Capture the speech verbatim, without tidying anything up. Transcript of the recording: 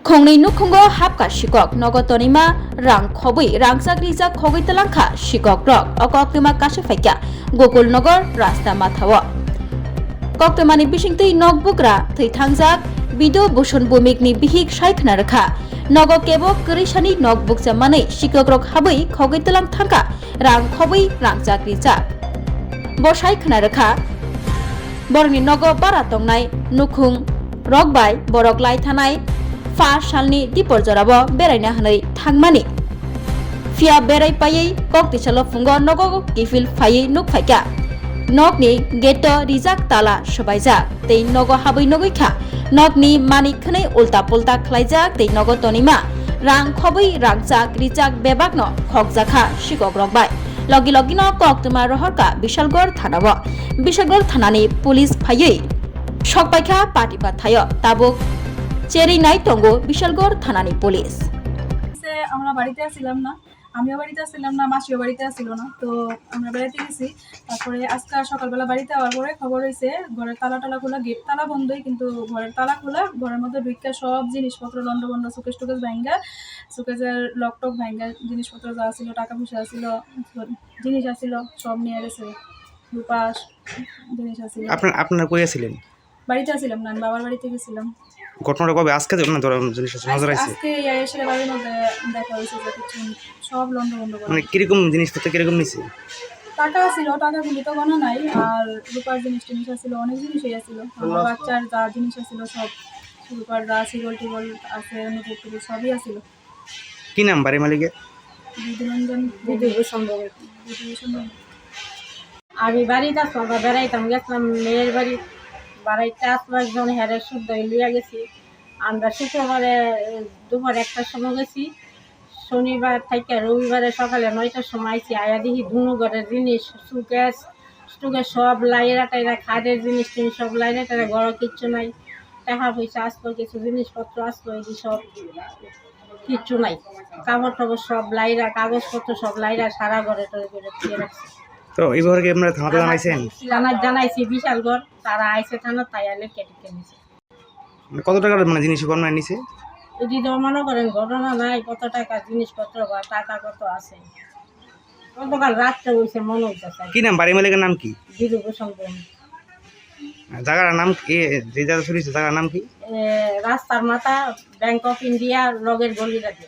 Khongnwi nukhungo hapkha sikok, nogo tonima rang khobwi rangchak rijak khogwi twlangkha sikok rok. O koktwma kasu phaikha Gokul Nogor rasta mathao. Koktwmani bisingtwi nokbugra thwi thangjak Bidu Busun Bumikni bihik sai khna rwkha. Nogo kebo kwrwisani nok bukcha manwi sikok rok habwi khogwi twlang thangkha rang khobwi rangchak rijak. Bo sai khna rwkha, borokni nogo bara tongnai nukhung rok bai borok lai thanai pha salni dipor jorao beraina hwnwi thangmani. Phiya berai paiwi kok tisalo phungo nogo kiphil phaiwi nuk phaikha. Nokni gate o rijak tala swbaijak tei nogo habwi nugwi kha. Nokni mani khwnwi ulta pulta khlaijak tei nogo tonima rang khobwi rangchak rijak bebakno khokjakha sikok rok bai. Logi logino koktwma rohorkha Bishalgarh thanao. Bishalgarh thanani police phaiwi sokpaikha pati pathaio. Tabuk cherwi nai tongo Bishalgarh thanani police. সে আমরা বাড়িতে আসছিলাম না, আমিও বাড়িতে আসছিলাম না, মাসিও বাড়িতে আসছিল না। তো আমরা বেড়াইতে গেছি। তারপরে আজকে সকালবেলা বাড়িতে আওয়ার পরে খবর হইছে ঘরের তালা টালা খোলা, গেট তালা বন্ধই, কিন্তু ঘরের তালা খোলা, ঘরের মধ্যে ঢুকিয়া সব জিনিসপত্র লন্ডভন্ড, সুকেস টুকেস ভাঙ্গা, সুকেসের লক টক ভাঙ্গা, জিনিসপত্র যা ছিল, টাকা পয়সা ছিল, জিনিস আছিল, সব নিয়ে গেছে। রূপা জিনিস আছিল। আপনার আপনারা কই আছিলেন? বাড়িতে আছিলাম না, আমি বাবার বাড়িতে গেছিলাম। ঘটনাটা কবে? আজকে তো না, ধরো জিনিস আছে, নজর আইছে। আজকে এই এসে বাড়ির মধ্যে দেখা হয়েছে যে কিছু সব লন্ডভন্ড করে। মানে কিরকম জিনিসপত্র কিরকম নিছে? টাকা ছিল, টাকাগুলি তো গণা নাই, আর রূপার জিনিস টিনিস আছিল, অনেক জিনিসই আছিল। আমার বাচ্চার যা জিনিস আছিল সব, রূপার যা সিগল টিগল আছে, নুপুর টুপুর সবই আছিল। কি নাম বাড়ি মালিকের? বিধুরঞ্জন। বিধুভূষণ ভৌমিক। বিধুভূষণ ভৌমিক। আমি বাড়িতে আসলাম, আমরা বেড়াইতাম গেছিলাম মেয়ের বাড়ি। বাড়িতে আসলো একজন, হেরে শুদ্ধ লইয়া গেছি। আমরা শুক্রবারে, এ, দুপুর একটার সময় গেছি। শনিবার থেকে রবিবারে সকালে নয়টার সময় আইছি। আয়া দেখি দুনো ঘরের জিনিস, সুকেস টুকেস সব লাইরা টাইরা, খাটের জিনিস টিনিস সব লাইরা টাইরা, ঘরে কিচ্ছু নাই। টাকা পয়সা আসলো, কিছু জিনিসপত্র আসলো, এই যে সব কিচ্ছু নাই। কাপড় টাপড় সব লাইরা, কাগজপত্র সব লাইরা, সারা ঘরে টরে করে দিয়ে রাখছে। তো এই ব্যাপারে কি আপনারা থানাতে জানাইছেন? থানায় জানাইছি বিশালগড়, তারা আইছে থানা, তাই আনে কেটে কেটেছে। মানে কত টাকার মানে জিনিস গণনা নিছে? যদি তো মনে করেন ঘটনা নাই, কত টাকা জিনিসপত্র বা টাকা কত আছে, গতকাল রাত্রে হইছে মনে হইতেছে। কি নাম, বাড়ি মালিকের নাম কি? বিধুভূষণ ভৌমিক। জায়গার নাম কি? যে জায়গা চুরি হয়েছে, জায়গার নাম কি? এ, রাস্তার মাথা, ব্যাংক অফ ইন্ডিয়া, লগের গলির আগে।